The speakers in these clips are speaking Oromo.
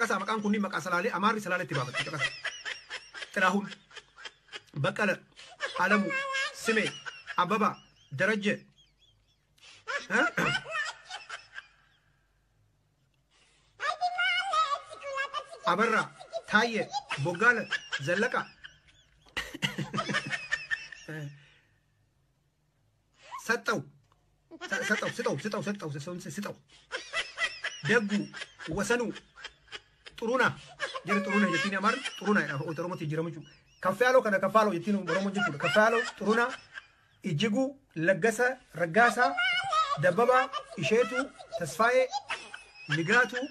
Caqasaa maqaan kunniin maqaa Salaalee Amaarri Salaaleetti baafatti caqasa. Xilaahun, Baqqala, Alamu, Simee, Abbabaa, Darajje, Abarraa, Taayyee, Boggaala, Zallaqa, Saxxaw, Saxxaw, Sixaw, Sixaw, Saxxaw, Sixaw, Dagguu, Wasanuu, Xuruna, jedhe Xuruna jettiin Amaarri Xuruna jedha Oromootti jijjiiramu jechuudha. Kaffaaloo kana kaffaaloo jettiin Oromoo jechuudha. Kaffaaloo, Xuruna, Ijjiguu, Laggasa, Raggaasaa, Dabbabaa, Isheetuu, Tasfaayee, Nigaatuu,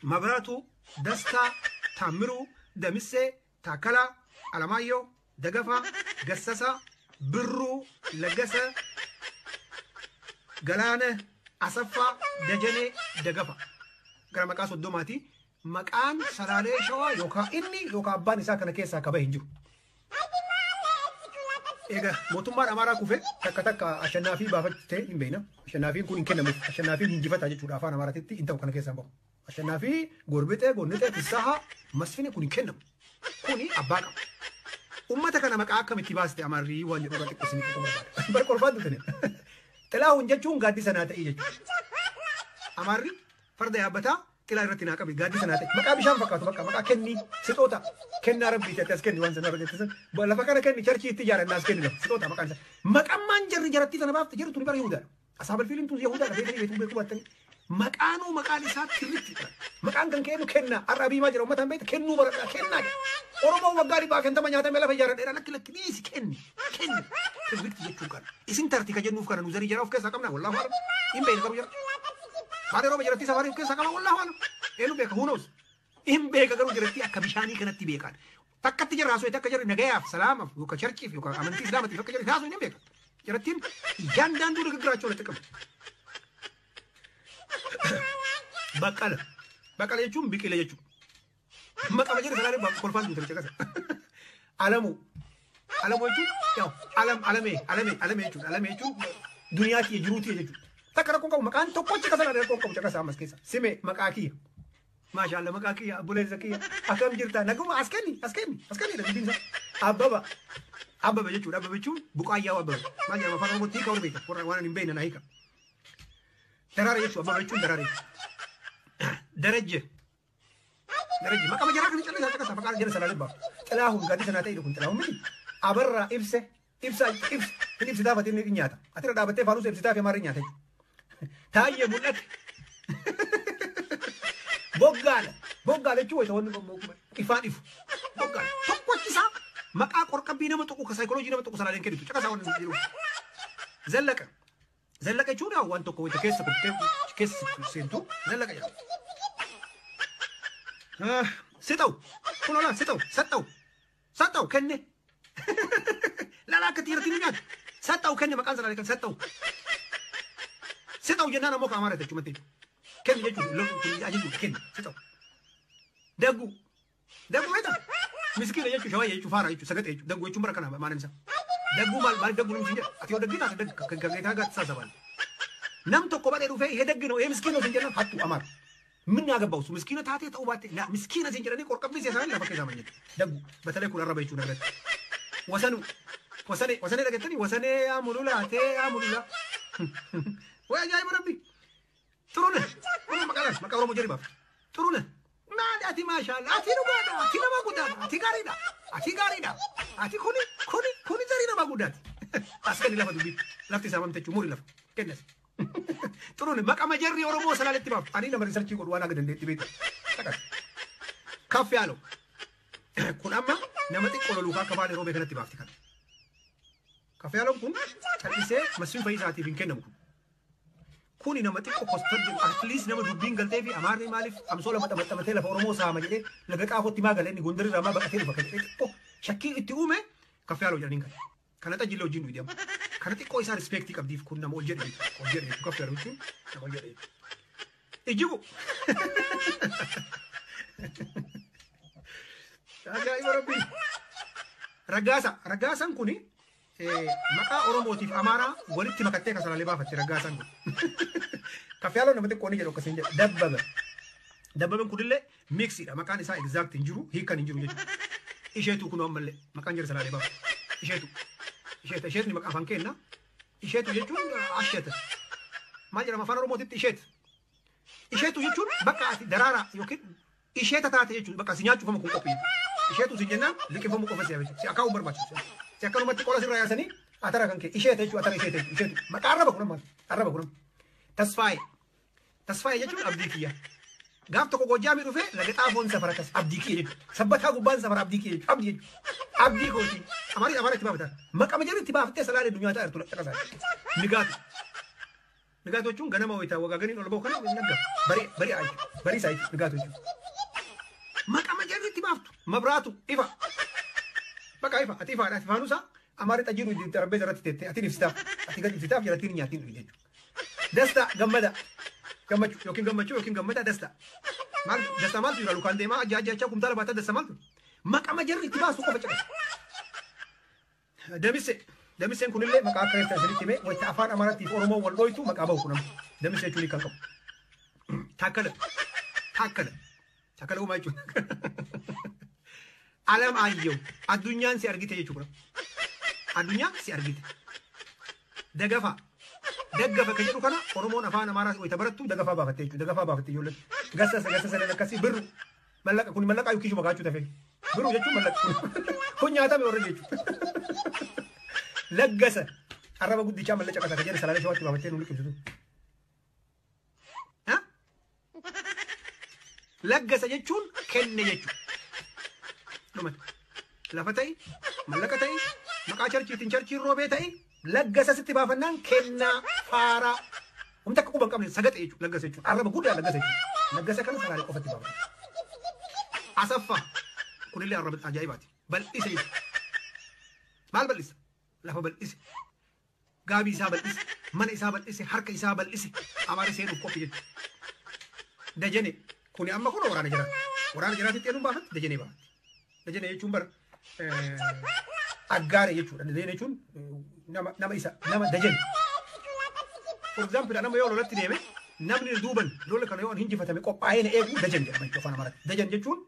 Mabraatuu, Dastaa, Taammiruu, Damissee, Taakkalaa, Alamaayyoo, Dagafaa, Gassasaa, Birruu, Laggasa, Galaana, Asaffaa, Dajanee, Dagafa. Gara maqaa 30ti. Maqaan Salaalee Shawaa yookaan inni yookaan abbaan isaa kana keessaa kaba hin jiru. Egaa mootummaan Amaaraa kufe takka takka Ashannaafii baafattee hin beekna. Ashannaafiin kun hin kennamuuf. Ashannaafiin hinjifataa jechuudha afaan Amaaraatitti hin ta'u kana keessaa bahu. Ashannaafii, Gorbixee, Gonnixee, Fissahaa, Masfine kun hin kennamu. Kuni abbaa qaba. Uummata kana maqaa akkamitti baaste Amaarrii waan jedhu irraa xiqqoo isinii tuquu barbaada. Bar kolfaan dutane. Xilaahun jechuun gaaddisa naa ta'ii jechuudha. Amaarri farda yaabbataa xilaa irratti naa qabi gaaddisa naa ta'e. Maqaa bishaan fakkaatu bakka maqaa kennii sixoota kennaa rabbii ta'e as kenni waan sana argatte lafa kana kenni charchii itti ijaaran naas kenni lafa sixoota maqaan isaa. Maqammaan jarri jarattii sana baafte jedhu tuni bara Yihudaadha. Asaabal fiiliin tun Yihudaadha beekanii beektuu beekuu baattanii. Maqaanuu maqaan isaa sirriitti jira. Maqaan kan kennu kennaa. Har'a abiimaa jira uummataan beekta kennuu baradhaa kennaa jedha. Oromoon waggaa 150 nyaatamee lafa ijaaradheera lakki lakki dhiisi kenni kenni sirriitti jechuun kana. Isin tarti ka jennuuf kana nu zarii jara of keessaa qabna wallaahu alam. Hin beekna garuu jara. Baadhee rooba jarattii safarii of keessaa qaba wallaahu alam. Eenyu beeka who knows. Hin beeka garuu jarattii akka bishaanii kanatti beekan. Takkatti jarra haasoo akka jarri nagayaaf salaamaaf yookaan charchiif yookaan amantii islaamatiif akka jarri haasoo hin beeka. Jarattiin እያንዳንዱ ንግግራቸው ለጥቅም Baqqala. Baqqala jechuun biqila jechuudha. Maqaa jedhu salaalee kolfaan guutan caqasa. Alamu. Alamu jechuun yaw alam alamee alamee alamee jechuudha. Alamee jechuun duniyaa kiyya jiruu tiyya jechuudha. Takka rakkoon qabu maqaan tokkochi caqasa laalee rakkoon qabu caqasa ammas keessa. Sime maqaa kiyya. Maashaallah maqaa kiyya obboleessa kiyya akkam jirta naguma as kenni as kenni as kenni dubbiin isaa. Abbaba. Abbaba jechuudha. Abbaba jechuun buqaayyaa abbaba. Maal jedhama afaan Oromootti hiika warra beeka. Warra waan hin beekne na hiika. Daraara jechuudha. Abbaba jechuun daraara jechuudha. Darajje. Darajje. Maqaa jaraa kana callisaa caqasaa maqaa jara salaalee baaf. Xilaahun gaaddisa naa ta'e kun xilaahun miti. Abarraa ibse ibsa ibsa hin ibsitaa fatiin ni nyaata. Ati irra dhaabattee faaluusa ibsitaa fi amaarri nyaata jechuudha. Taayyee mul'ate. Boggaala. Boggaala jechuun wayita wanni ifaan ifu. Boggaala. Tokkochi isaa maqaa qorqabbii nama tuqu ka saayikooloojii nama tuqu salaaleen kennitu. Caqasaa wanni jiru. Zallaqa. Zallaqa jechuun waan tokko wayita keessa kuttee keessa seentu zallaqa jedhama. Sixaw. Kun olaa sixaw. Saxxaw. Saxxaw kenne. Lala akka tiiratti ni nyaatu. Saxxaw kenne maqaan salaalee kan saxxaw. Sixaw jennaan ammoo ka Amaara jechuudha jechuudha. Kenni jechuudha. Kun ajajuudha kenni sixaw. Dagguu. Dagguu beektaa? Miskiina jechuudha shawaa jechuudha faara jechuudha sagaxee jechuudha. Dagguu jechuun bara kana maal isaa. Dagguu maal maal dagguu namni jedha. Ati yoo daggii taate daggi kan kan geetaa gaatti saasabaan. Nam tokko badhee dhufee hee daggino hee miskiina sin jennan hattu Amaara. Min naa gabbaa'u miskiina taatee ta'uu baatte la miskiina sin jedhanii qorqabbii siyaasaa lafa keessaa manyatu. Dagguu batalee kun arraba jechuudha irratti. Wasanu wasanee wasanee dhagettanii wasanee yaa mulula tee yaa mulula. Way ajaa'iba rabbi. Xurune xurune maqaa maqaa Oromoo jedhi baaf. Xurune maali ati maashaallah ati dhugaadha ati nama guddaadha ati gaariidha ati gaariidha ati kuni kuni kuni zarii nama guddaati. As kenni lafa dubbii lafti isaa mamte jechuun muri lafa kennas. Xurune maqaa majarri Oromoo salaaletti baaf ani nama riisarchii godhu waan haga dandeetti beektu. Kaff yaaloo kun amma nama xiqqoo loluuf akka baalee roobee kanatti baafti kana. Kaff yaaloon kun callisee Masfin Fayyisaatiif hin kennamu kun. Kuni nama xiqqoo kostar jedhu at least nama dubbiin galtee fi Amaarri maaliif amsoola maxxamatee lafa Oromoo saama jedhee laga xaafootti maa galee inni Gondar irraa maa baqatee dhufa kan jedhee xiqqoo shakkii itti uume kaff yaaloo jedhaniin kana. Kana xajjillee wajjin duwidi amma. Kana xiqqoo isaa rispeektii qabdiif kun nama ol jedhe jechuudha. Ol jedhe jechuudha kaff yaaloo jechuun nama ol jedhe jechuudha. Ijjibu. Ajaa'iba rabbii. Raggaasa. Raggaasaan kuni maqaa Oromootiif Amaaraa walitti makattee kan salaalee baafatte raggaasaan kun. Kaffiyaaloo nama xiqqoo ni jedhu akkasiin jedha. Dabbaba. Dabbaben kunillee mixiidha. Maqaan isaa exact hin jiru, hiikan hin jiru jechuudha. Isheetu kun ammallee maqaan jara salaalee baafa. Isheetu. Isheetu isheetni maqaa afaan kenna. Isheetu jechuun asheta. Maal jedhama afaan Oromootitti isheet. Isheetu jechuun bakka ati daraaraa yookiin isheeta taate jechuun bakka si nyaachuufamu kun qophii. Isheetu si jennaan liqimfamuu qofa si jechuudha. Si akaa'uun barbaachisu. Si akkanumatti qola sirraa yaasanii atara kan kee isheeta jechuudha atara isheeta jechuudha. Isheetu maqaa arraba kun maal arraba kun. Tasfaayee. Tasfaayee jechuun abdii kiyya. Gaaf tokko Goojjaamii dhufee laga xaafoon safara kas abdii kiyya jechuudha. Sabbataa gubbaan safara abdii kiyya jechuudha. Abdii jechuudha. Abdii kooti. Amaarii amaara itti baafata. Maqama jedhu itti baaftee salaalee addunyaa ta'a jirtu caqasaa. Nigaatu. Nigaatu jechuun ganama wayitaa wagaaganiin ol ba'u kana nagga. Barii barii jechuudha. Barii isaa jechuudha. Nigaatu jechuudha. Maqama jedhu itti baaftu. Mabraatu ifa. Bakka ifa. Ati ifaadha. Ati faanusaa amaarri xajjiin xarabbeessa irratti teettee ati ibsitaaf. Ati gadi ibsitaaf jalattiin nyaatiin jechuudha. Dasta gammada. Gammachuu yookiin gammachuu yookiin gammada dasta. Maal dasta maaltu jira lukaan deemaa ajja ajja ajja kumtaala baataa dasta maaltu? Maqama jarri itti baasu qofa caqasa. Damisse damisseen kunillee maqaa akka reeffa isinitti himee wayita afaan Amaaraatiif Oromoo wal dhooytu maqaa bahu kunam. Damissee jechuun kan qabu. Taakkala taakkala taakkala uumaa jechuudha. Alam ayyew addunyaan si argite jechuudha. Addunyaan si argite. Dagafa. Daggafa kan jedhu kana Oromoon afaan Amaaraa wayita barattu dagafaa baafatte jechuudha. Dagafaa baafatte ijoolleen. Gassasa gassasa akkasii birru. Mallaqa kun mallaqa yookiin shuma kaachuu tafee. Birru jechuun mallaqa kun. Kun nyaatame warra jechuudha. Laggasa. Arraba guddichaa mallaqa qasa kan jedhu salaalee shawaatti baafattee nu liqimsitu. Laggasa jechuun kenne jechuudha. Dhumate. Lafa ta'i, mallaqa ta'i, maqaa charchiitiin charchiin roobee ta'i, laggasa sitti baafannaan kennaa faaraa. Humna akka quba hin qabne sagaxe jechuudha. Laggasa jechuudha. Arraba guddaa laggasa jechuudha. Laggasa kana salaalee qofatti baafata. Asaffaa. Kunillee arraba ajaa'ibaati. Bal'ise jechuudha. Maal bal'isa? Lafa bal'ise. Gaabii isaa bal'ise. Mana isaa bal'ise. Harka isaa bal'ise. Amaara seenuuf qophii jechuudha. Dajane. Kuni amma kun waraana jira. Waraana jiraatitti eenyuun baafatti? Dajanee baafatti. Dajanee jechuun bara aggaare jechuudha. Dajane jechuun nama isa nama dajane. For example, nama yoo lolatti deeme namni duuban lola kana yoo hinjifatame qophaa'ee na eegu dajan jedhama jechuudha afaan Amaaraatti. Dajan jechuun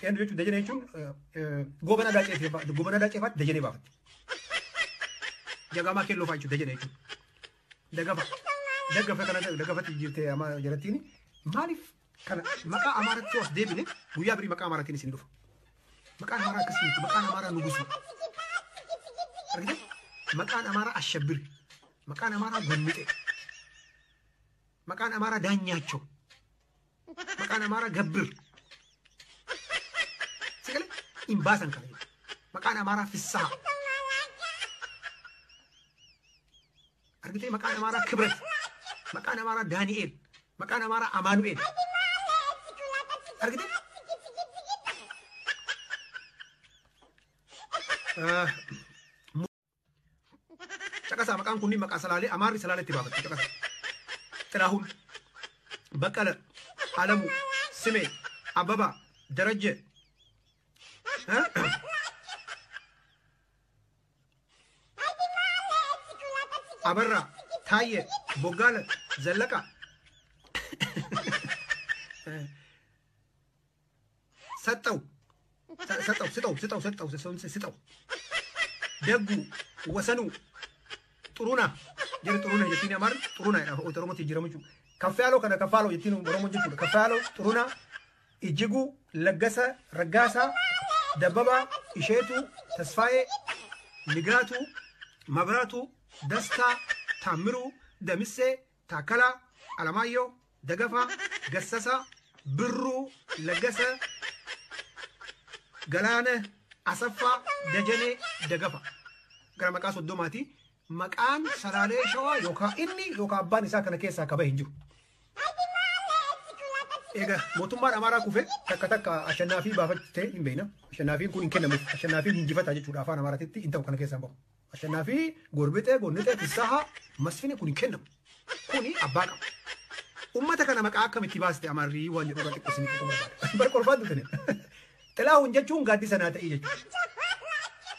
eenyu jechuudha? Dajane jechuun goobana daaceeffaatti goobana daaceeffaatti dajanee baafatti. Jagamaa keelloo fa'a jechuudha dajane jechuudha. Dagafa dagafa kana dagafatti jirtee ama jalattiin maaliif kana maqaa Amaaraatti as deebine guyyaa birii maqaa Amaaraatiin isin dhufa. Maqaan Amaaraa akkasii miti. Maqaan Amaaraa Nugusu. Argite? Maqaan Amaaraa Ashabbir. Maqaan Amaaraa Gommixe. Maqaan Amaaraa Daanyaachoo. Maqaan Amaaraa Gabbir. Sigalee hin baasan kana jechuudha. Maqaan Amaaraa Fissaha. Argite? Maqaan Amaaraa Kibret. Maqaan Amaaraa Daani'eel. Maqaan Amaaraa Amaanu'eel. Argite? Caqasaa maqaan kunniin maqaa salaalee Amaarri salaaleetti baafatti caqasa. Xilaahuun, Baqqala, Alamuu, Simee, Abbabaa, Darajje, Abarraa, Taayyee, Boggaala, Zallaqa, Saxxaw, Saxxaw, Sixaw, Sixaw, Saxxaw, Sixaw, Dagguu, Wasanuu, Xuruna, jedhe Xuruna jettiin Amaarri Xuruna jedha Oromootti jijjiiramu jechuudha. Kaffaaloo kana kaffaaloo jettiin Oromoon jechuudha. Kaffaaloo, Xuruna, Ijjiguu, Laggasa, Raggaasaa, Dabbabaa, Isheetuu, Tasfaayee, Nigaatuu, Mabraatuu, Dastaa, Taammiruu, Damissee, Taakkalaa, Alamaayyoo, Dagafaa, Gassasaa, Birruu, Laggasa, Galaana, Asaffaa, Dajanee, Dagafa. Gara maqaa soddomaati. Maqaan salaalee shawaa yookaan inni yookaan abbaan isaa kana keessaa kaba hin jiru. Egaa mootummaan Amaaraa kufe takka takka ashannaafii baafattee hin beekna. Ashannaafiin kun hin kennamuuf. Ashannaafiin hinjifata jechuudha afaan Amaaraatitti hin ta'u kana keessaa bahu. Ashannaafii Gorbixee, Gonnixee, Fissahaa, Masfine kun hin kennamu. Kuni abbaa qaba. Uummata kana maqaa akkamitti baaste Amaarrii waan jedhu irraa xiqqoo isinii tuquu barbaada. Bar kolfaan dutane. Xilaahun jechuun gaaddisa naa ta'ii jechuudha.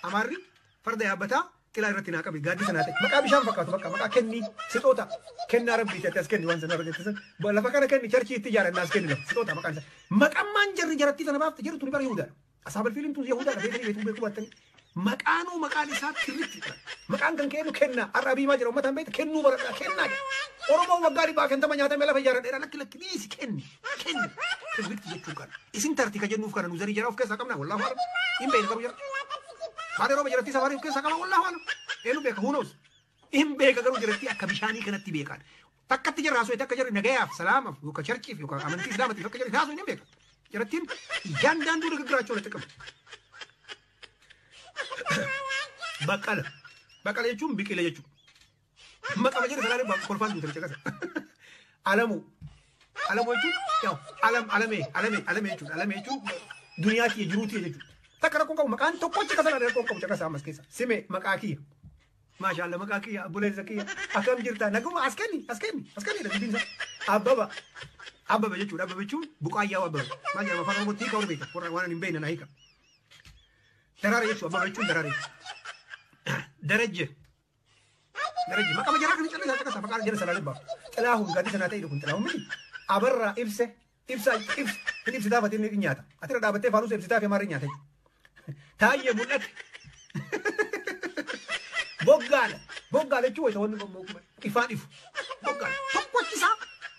Amaarri farda yaabbataa xilaa irratti naa qabi gaaddisa naa ta'e. Maqaa bishaan fakkaatu bakka maqaa kennii sixoota Kennaa rabbii ta'e as kenni waan sana argatte san. Lafa kana kenni charchii itti ijaaran naas kenni lafa. Sixoota maqaan isaa. Maqammaan jarri jarattii sana baafte jirtu ni bara Yihudaadha. Asaabal fiiliin tun Yihudaadha beekanii beektuu beekuu baattanii. Maqaanuu maqaan isaa sirriitti jira. Maqaan kan kennu kennaa. Har'a abiimaa jira uummataan beekta kennuu baradhaa kennaa jira. Oromoon waggaa 150 nyaatamee lafa ijaaran dheeraa lakki lakki dhiisi kenni kenni sirriitti jechuun kana. Isin tarti ka jennuuf kana nu zarii jara of keessaa qabna wallaahu alam. Hin beekna garuu jara. Baadhee rooba jarattii safarii of keessaa qaba wallaahu alam. Eenyu beeka who knows. Hin beeka garuu jarattii akka bishaanii kanatti beekan. Takkatti jarra haasoo akka jarri nagayaaf salaamaaf yookaan charchiif yookaan amantii islaamatiif akka jarri haasoo hin beeka. Jarattiin እያንዳንዱ ንግግራቸው ለጥቅም በቀለ በቀለ jechuun biqile jechuudha. Maqaa jedhu sanaan kolfaan guutan caqasa. Alamu alamu jechuun yaw alam alamee alamee alamee jechuudha. Alamee jechuun duniyaa kiyya jiruu tiyya jechuudha. Takka rakkoon qabu maqaan tokkochi qasa sanaan rakkoon qabu caqasa ammas keessa. Sime maqaa kiyya. Maashaallah maqaa kiyya obboleessa kiyya akkam jirta naguma as kenni as kenni as kenni dubbiin isaa. Abbaba Abbaba jechuudha. Abbaba jechuun buqaayyaa Abbaba. Maal jedhama afaan Oromootti hiika warra beeka. Warra waan hin beekne na hiika. Daraara jechuudha. Abbaba jechuun daraara jechuudha. Darajje. Darajje. Maqaa jaraa kan callisaa caqasa maqaan jara sanaa dhibbaaf. Xilaahun gadi sanaa ta'e kun xilaahun miti. Abarraa ibse ibsa ibsa hin ibsitaaf ati inni nyaata. Ati irra dhaabattee faanuusa ibsitaaf amaarri nyaata jechuudha. Taayyee mul'ate. Boggaala. Boggaala jechuun wayita wanni ifaan ifu. Boggaala. Tokkochi isaa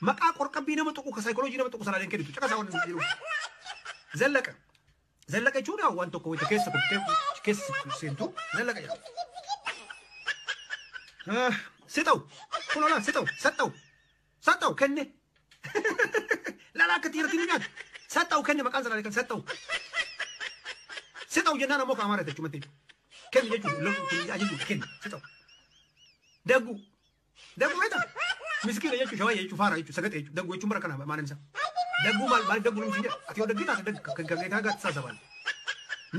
maqaa qorqabbii nama tuqu ka saayikooloojii nama tuqu sanaa kennitu caqasaa waan jiru. Zallaqa. Zallaqa jechuun waan tokko wayita keessa kuttee keessa seentu zallaqa jedhama. Sixaw. Kun olaan sixaw. Saxxaw. Saxxaw kenne. Lala akka xiyyaratti ni nyaatu. Saxxaw kenne maqaan sanaa kan saxxaw. Sixaw jennaan ammoo ka amaara jechuudha. Kenni jechuudha. Ajaju kenni sixaw. Daggu. Daggu beektaa? Miskiina jechuun shawaa jechuun faara jechuun sagaxee jechuun dagguu jechuun bara kana maal isaa. Dagguu maal maaliif dagguu namni jedha ati yoo daggii taate dagg kan kan gaatti saasabaan.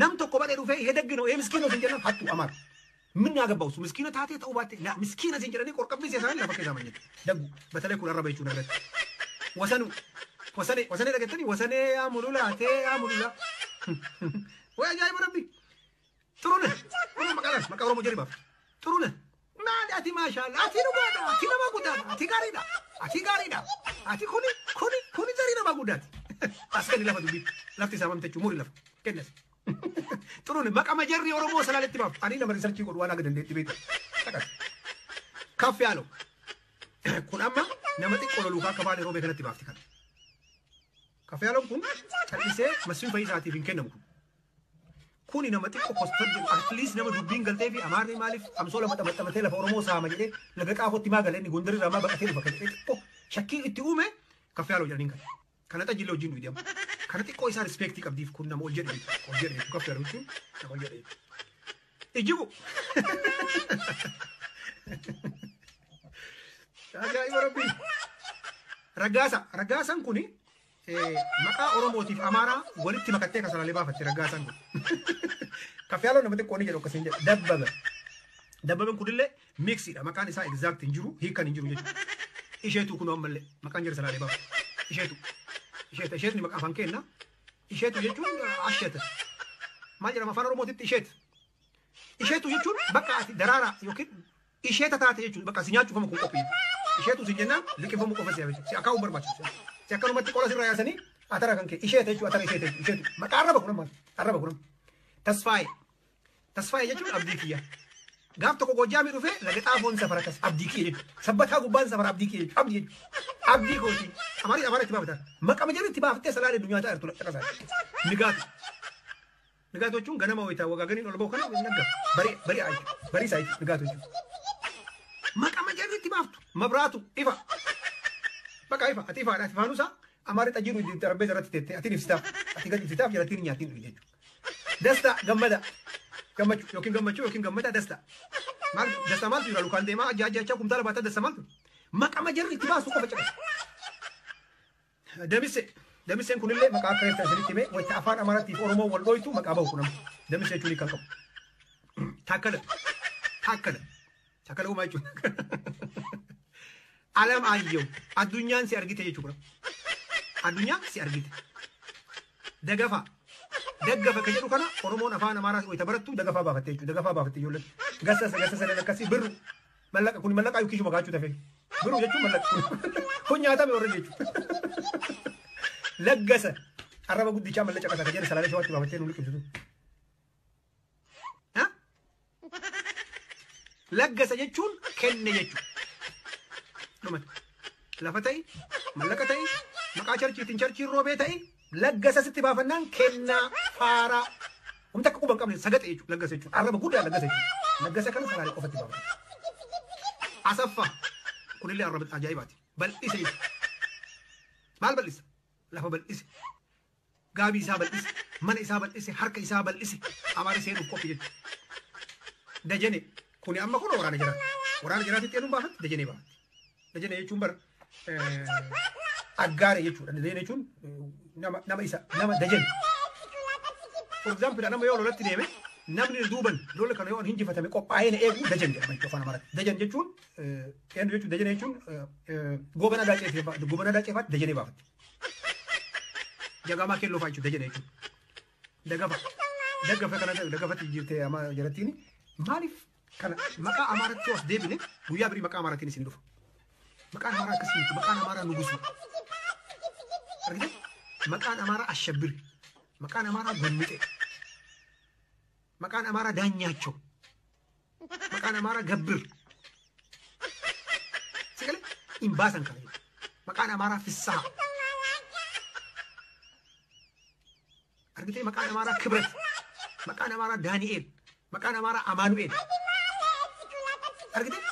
Nam tokko badhee dhufee hee daggino hee miskiina sin jedhan hattu amaara. Min naa gabba'u miskiina taatee ta'uu baatte la miskiina sin jedhanii qorqabbii siyaasaa lafa keessaa manyatu. Daggu batalee kun arraba jechuun irratti. Wasanu wasanee wasanee dhagettanii wasanee yaa mulula tee yaa mulula. Way ajaa'iba rabbi. Xurune xurune maqaa maqaa Oromoo jedhi baaf. Xurune. Maali ati maashaallah ati dhugaadha ati nama guddaadha ati gaariidha ati gaariidha ati kuni kuni kuni zarii nama guddaati. As kenni lafa dubbii lafti isaa mamte jechuun muri lafa kennas. Xuruun maqama jarri Oromoo salaaletti baaf ani nama riisarchii godhu waan aga dandeetti beektu. Kaff yaalo kun amma nama xiqqoo loluuf akka baale roobee kanatti baafti kana. Kaff yaaloon kun callisee masiin fayyisaatiif hin kennamu kun. Kuni nama xiqqoo kostar jedhu at least nama dubbiin galtee fi amaarri maaliif amsoola maxxamatee lafa Oromoo saama jedhee laga xaafootti maa galee inni Gondar irraa maa baqatee dhufa kan jedhee xiqqoo shakkii itti uume kaffee jedhaniin kana. Kana xajjillee wajjin dhuyi deema. Kana xiqqoo isaa rispeektii qabdiif kun nama ol jedhe ol jedhe kaffee yaaloo jechuun nama ol jedhe. Ijjibu. Ajaa'iba rabbii. Raggaasa raggaasaan kuni maqaa Oromootiif Amaaraa walitti makattee kasalaalee baafatte raggaasaan kun. Kaffiyaaloo nama xiqqoo ni jedhu akkasiin jedha. Dabbaba. Dabbaben kunillee mixiidha. Maqaan isaa exact hin jiru hiikkan hin jiru jechuudha. Isheetu kun ammallee maqaan jira salaalee baafa. Isheetu. Isheetu isheetni maqaa afaan kenna. Isheetu jechuun asheta. Maal jedhama afaan Oromootitti isheet. Isheetu jechuun bakka ati daraaraa yookiin isheeta taate jechuun bakka si nyaachuufamu kun qophii. Isheetu si jennaan liqimfamuu qofa si jechuudha. Si akaa'uu barbaachisu. Si akkanumatti qola sirraa yaasanii atara kan kee isheeta jechuudha atara isheeta jechuudha isheetu. Maqaa arraba kun amma arraba kun. Tasfaayee. Tasfaayee jechuun abdii kiyya. Gaaf tokko Goojjaamii dhufee laga xaafoon safara kas abdii kiyya jechuudha. Sabbataa gubbaan safara abdii kiyya jechuudha. Abdii jechuudha. Abdii kooti. Amaarii amaara itti baafatan. Maqama jarri itti baaftee salaalee addunyaa ta'a jirtu caqasaa. Nigaatu. Nigaatu jechuun ganama wayitaa wagaaganiin ol ba'u kana nagga. Barii barii jechuudha. Barii isaa jechuudha nigaatu jechuudha. Maqama jarri itti baaftu. Mabraatu ifa. Bakka ifa ati ifaadha ati faanuusaa amaarri xajjiin xarabbeessa irratti teettee ati ibsitaaf ati gadi ibsitaaf jalattiin nyaatiin dhufi jechuudha. Dasta gammada. Gammachuu yookiin gammachuu yookiin gammada dasta. Maal dasta maaltu jira lukaan deemaa ajja ajja ajja kumtaala baataa dasta maaltu. Maqama jarri itti baasu qofa caqasa. Damisse damisseen kunillee maqaa akka reeffa isinitti himee wayita afaan Amaaraatiif Oromoo wal dhooytu maqaa bahu kun amma. Damissee jechuun kan qabu. Taakkala taakkala taakkala uumaa jechuudha. Alam ayyew addunyaan si argite jechuudha. Addunyaan si argite. Dagafa daggafa kan jedhu kana Oromoon afaan Amaaraa wayita barattu dagafaa baafatte jechuudha. Dagafaa baafatte ijoolleen. Gassasa gassasa akkasii birru mallaqa kun mallaqa yookiin shuma kaachuu tafee. Biruu jechuun mallaqa. Kun nyaatame warra jechuudha. Laggasa arraba guddichaa mallaqa qasa kan jedhe Salaalee Shawaatti baafattee nu liqimsitu. Laggasa jechuun kenne jechuudha. Dhumate. Lafa ta'i, mallaqa ta'i, maqaa charchiitiin charchiin roobee ta'i, laggasa sitti baafannaan kennaa faaraa. Humna akka quba hin qabne sagaxe jechuudha. Laggasa jechuudha. Arraba guddaa laggasa jechuudha. Laggasa kana Salaalee qofatti baafata. Asaffaa kunillee arraba ajaa'ibaati. Bal'ise jechuudha. Maal bal'isa? Lafa bal'ise. Gaabii isaa bal'ise. Mana isaa bal'ise. Harka isaa bal'ise. Amaara seenuuf qophii jechuudha. Dajane kuni amma kun waraana jiraati. Waraana jiraatitti eenyuun baafatti? Dajanee baafatti. Dajane jechuun bara aggaare jechuudha. Dajane jechuun nama isa nama dajane. For example, nama yoo lolatti deeme namni duuban lola kana yoo hinjifatame qophaa'ee na eegu dajan jedhama jechuudha afaan Amaaraatti. Dajan jechuun eenyu jechuudha? Dajane jechuun Goobana Daaceefaatti, Goobana Daaceefaatti dajanee baafatti. Jagamaa keelloo fa'a jechuudha dajane jechuudha. Dagafa dagafa kana dagafatti jirtee ama jarattiin maaliif kana maqaa Amaaraatti yoo as deebine guyyaa birii maqaa Amaaraatiin isin dhufa. Maqaan Amaaraa akkasii miti. Maqaan Amaaraa Nugusu. Argite? Maqaan Amaaraa Ashabbir. Maqaan Amaaraa Gommixe. Maqaan Amaaraa Daanyaachoo. Maqaan Amaaraa Gabbir. Sigalee hin baasan kana jechuudha. Maqaan Amaaraa Fissaha. Argitee? Maqaan Amaaraa Kibret. Maqaan Amaaraa Daani'eel. Maqaan Amaaraa Amaanu'eel. Argitee?